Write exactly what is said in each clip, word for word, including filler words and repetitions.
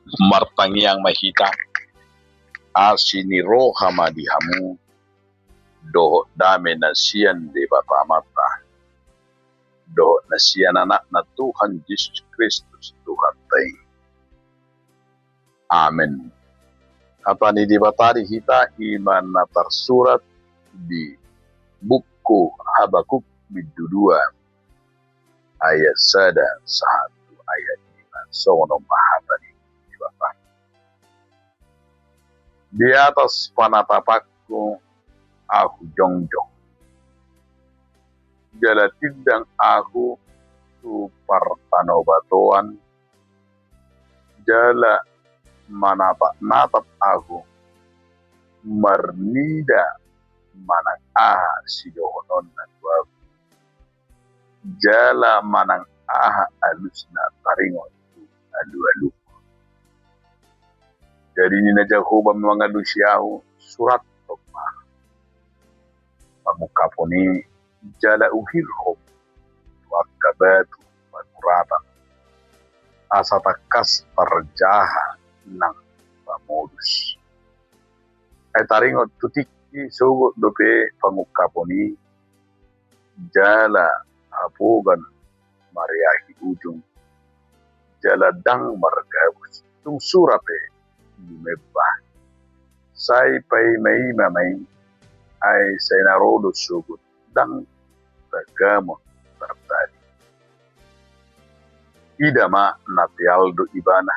Martangiang ma hita. Asi ni roha ma di hamu dohot dame na sian Debata Amanta dohot na sian Anakna Tuhan Jesus Kristus Tuhanta i. Amen. Hata ni Debata di hita i ma na tarsurat di buku Habakuk bindu dua ayat sada sahat tu ayat lima. Songon on ma hata ni Debata. Di atas panatapanku ahu jongjong, jala tindang ahu tu partanobatoan, jala manatapnatap ahu marnida manang aha sidohononna tu ahu, jala manang aha alusna taringot tu alualuhu. Jadi ninna Jahowa mangalusi ahu, surathon ma pangungkapon i, jala uhirhon tu angka batu panuratan, asa tangkas tarjaha nang pamodus. Ai taringot tu tingki sogot dope pangungkapon i, jala hapogan mareahi ujung, jala ndang margabus, tung sura pe lumemba. Sai paimaima ma i, ai sai na ro do sogot, ndang tagamon tartadi. Ida ma na teal do ibana,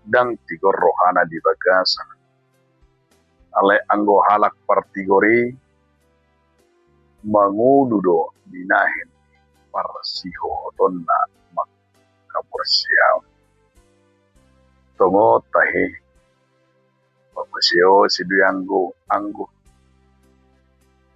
ndang tigor rohana di bagasan. Alai anggo halak partigor i mangolu do binahen parsihohotonna manghaporseaon. Tongon tahe, papaseose do i anggo, anggo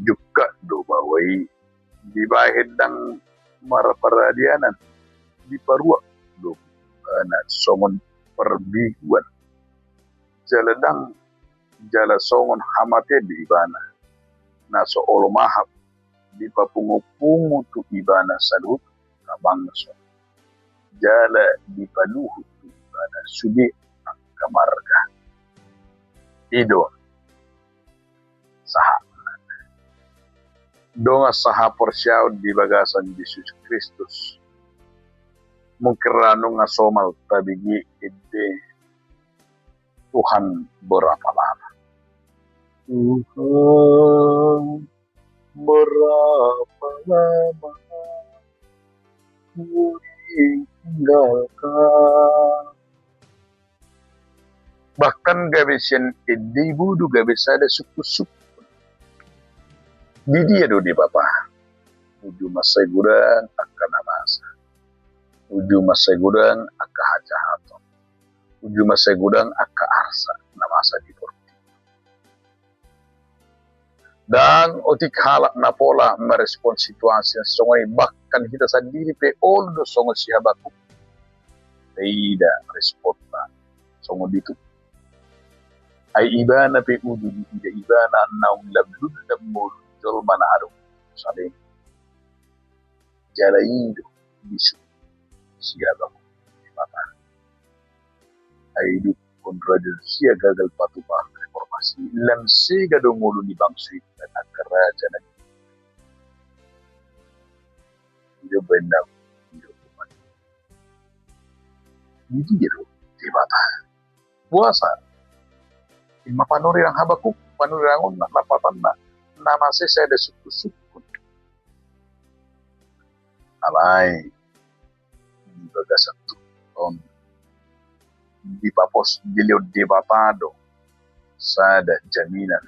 jungkat do baoa i, dibahen ndang marparadianan, diparuak do bungana songon parbiguan, jala ndang, jala songon hamatean do ibana, na so olo mahap dipapungupungu tu ibana saluhut angka bangso, jala dipaluhut tu ibana sude angka marga. I do sahatna. Dongan sahaporseaon di bagasan Jesus Kristus. Mungkin ra nunga somal tabege ende, Tuhan berapa lama? Tuhan berapa lama ku ditinggalkan? Bahkan gabe sian ende i bodo gabe sada sungkunsungkun. Di dia do Debata? Uju mansai godang angka na masa. Uju mansai godang angka hajahaton. Uju mansai godang angka arsak na masa di portibi. Ndang otik halak na pola merespon situasi na songon i, bahkan hita sandiri pe olo do songon si Habakuk. Taida responta songon i tu. Ai ibana pe uju diida ibana naung lam lundam ngolu jolma na adong saleleng. Jala i do bisuk si Habakuk di mata. Ai didok raja Usia gagal patupa reformasi, lam sega do ngolu ni bangso i, dan angka raja na i do baen na i do. Jadi dia do Debata. Puasa. Ima panurirang Habakuk, panurirang on na lapatanna na masa i sada sungkunsungkun. Alai di bagasan turpuk on dipapos dilehon Debata do sada jaminan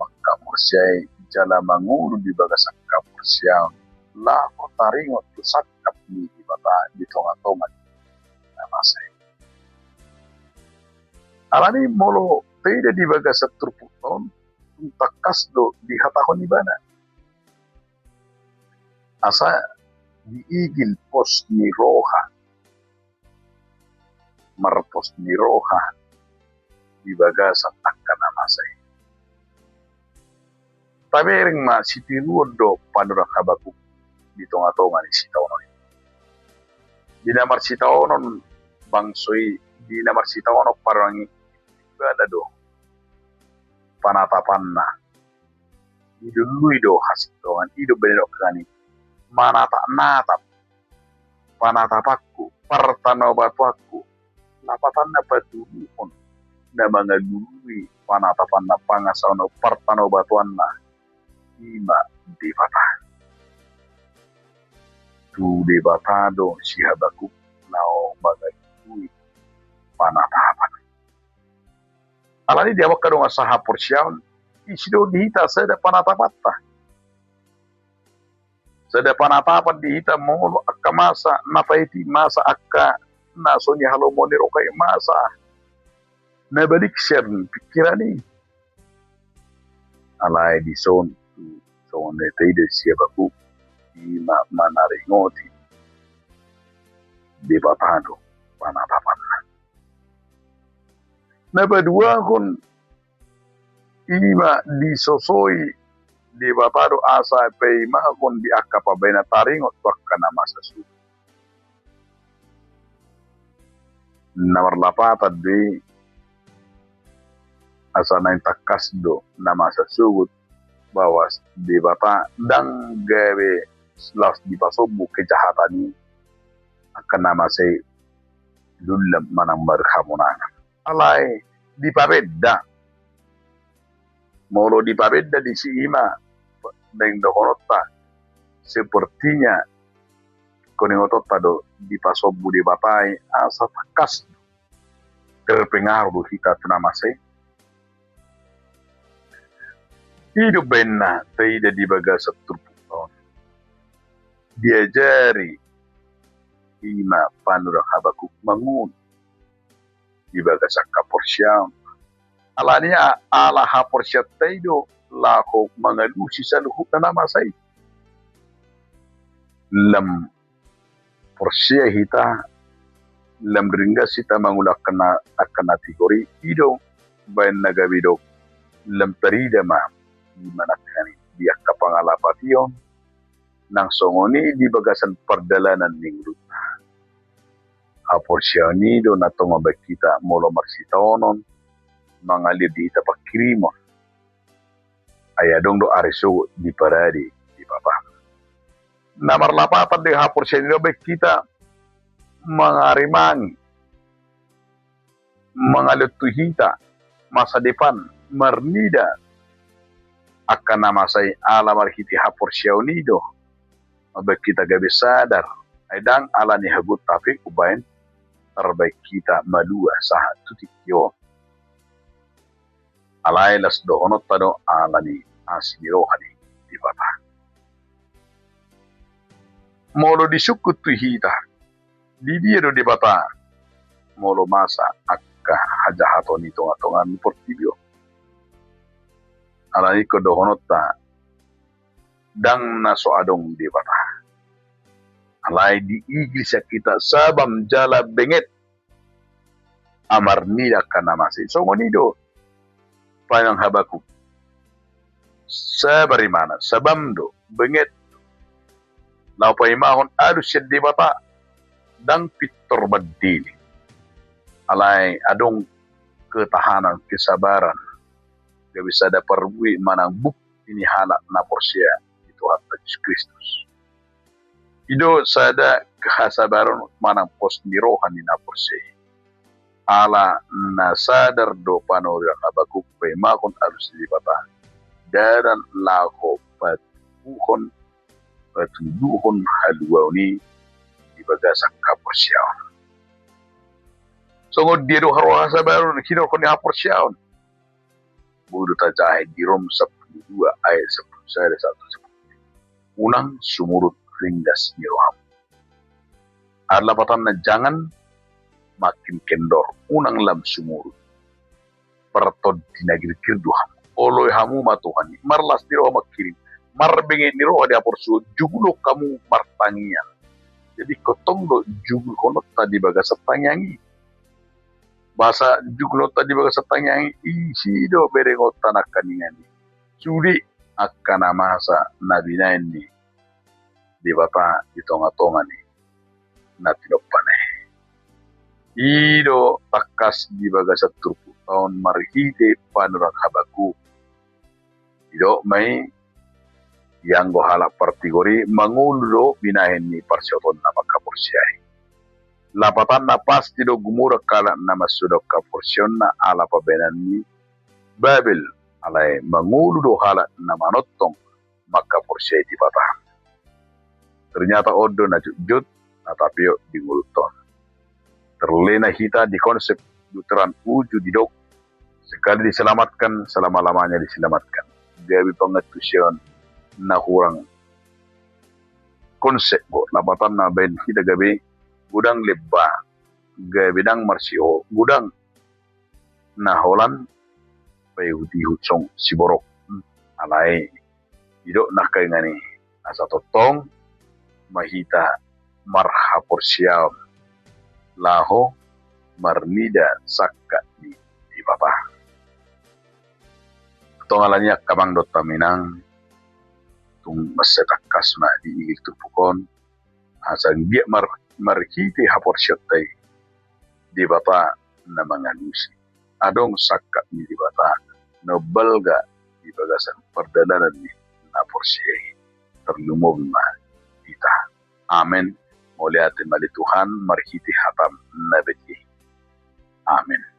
manghaporseai jala mangolu di bagasan haporseaon laho taringot tu sangkap ni Debata di tongatonga ni na masa i. Alani molo taida di bagasan turpuk on, tung tangkas do dihatahon ibana. Asa diigil pos ni roha, marpos ni roha di bagasan angka na masa i. Tabereng ma sitiruon do panurirang Habakuk di tongatonga ni sitaonon i. Di na marsitaonon bangso i, di na marsitaonon parumaen i, Ibana do panatapanna. Dilului do hasintongan, i do umbahen didok hami manatapnatap, panatapanku, partanobatoanku, lapatanna patuduhon na mangalului panatapanna, pangasahon partanobatoanna, i ma Debata. Tu Debata do si Habakuk laho mangalului panatapan. Alani i di angka dongan sahaporseaon, disi do di hita sada panatapanta. Sada panatapan di hita molo angka masa na pahit i, masa angka na so nihalomohon ni roha i, masa na balik sian pingkiran i. Alai dison tu songon na taida si Habakuk, i ma manaringoti Debata do panatapanna. Na paduahon, i ma disosoi Debata do asa paimahon di angka pambahenan taringot tu angka na masa sogot. Na marlapatan do i, asa naeng tangkas do na masa sogot, bahwa Debata ndang gabe laos dipasombu kejahatan i, angka na masa i, lullam manang marhamonangan. Alai dipabenda. Molo dipabenda disi, i ma naeng dohononta, sepertinya, ingkon ingotonta do dipasombu Debata i, asa tangkas terpengaruh do hita tu na masa i. I do umbahen na taida di bagasan turpukta on. Diajari i ma panurirang Habakuk mangolu di bagasan haporseaon. Alani i, ala haporseaonta i do laho mangalusi saluhutna na masa i. Lam porsea hita, lam ringgas hita mangolu angka na, angka na tigor i, i do umbahen na gabe didok, lam tarida ma i ma nangkaning di angka pangalapation, nang songon i di bagasan pardalanan ni ngolunta. Haporseaon i do na tong mambahen hita molo marsitaonon, mangaliat di hita pangkirimon. Ai adong do ari sogot diparade Debata. Na marlapatan do i, haporseaon i do mambahen hita mangarimangi, mangaliat tu hita masa depan, marnida angka na masa i, ala marhite haporseaon i do mambahen hita gabe sadar. Ai ndang alani hagout, tapi umbahen tarbahen hita malua sahat tu tingki on. Alai laos dohononta do alani asi ni roha ni Debata. Molo disungkun tu hita, di dia do Debata molo masa angka hajahaton i tongatonga ni portibi on? Alani ingkon dohononta, ndang na so adong Debata. Alai diigil sian hita sabam jala benget, marnida angka na masa i. Songon i do panurirang Habakuk. Sabar imana, sabam do, benget do. Laho paimahon alus sian Debata, ndang pintor mandele. Alai adong ketahanan, kesabaran, gabe sada parbue manang bukti ni halak na porsea di Tuhanta Jesus Kristus. I do sada hasabaron manang pos ni roha ni na porsea i. Ala na sadar do panurirang Habakuk paimahon alus ni Debata, dalan laho patuduhon, patuduhon haluaon i di bagasan haporseaon. Songon dia do haroha hasabaron hinorhon ni haporseaon? Boi do tajaha di Rom sampulu dua ayat sampulu sada sahat tu sampulu lima. Unang sumurut ringgas ni roham. Ala lapatanna, jangan makin kendor, unang lam sumurut. Partondi na girgir do hamu. Oloi hamu ma Tuhan i, marlas ni roha mangkirim, marbenget ni roha di haporseaon, jugulhon hamu martangiang. Jadi ingkon tong do jugulhononta di bagasan tangiang i. Bahasa jugulhononta di bagasan tangiang i, disi do berengonta nangkaningan i. Sude angka na masa na binahen ni Debata di tongatonga ni na tinompaNa i. I do tangkas di bagasan turpukta on marhite panurat Habakuk. Didok ma i, ianggo halak partigor i mangolu do binahen ni parsiotonna mangkaporseai. Lapatanna pasti do gumurang halak na mansuda haporseaonna ala pabahenan ni Babel, alai mangolu do halak na manongtong mangkaporseai Debata. Ternyata on do na jotjot na tapeop di ngolunta on. Terlena hita di konsep Lutheran, uju didok, sekali diselamatkan, selama-lamanya diselamatkan. Gabe pangantusion na hurang konsep do lapatanna bahen hita gabe godang lemba, gabe ndang marsiho, godang na holan paihut-ihut songon siborok. Alai didok nangkaningan i, asa tongtong ma hita marhaporseaon laho marnida sangkap ni Debata. Antong alani i angka amang dohot inang, tung mansai tangkas ma diigil turpuk on, asa anggiat mar-, marhite haporseaonta i Debata na mangalusi. Adong sangkap ni Debata na balga di bagasan pardalanan ni na porsea i, tarlumobi ma hita. Amen. Mauliate ma di Tuhan marhite hataM na badia i. Amen.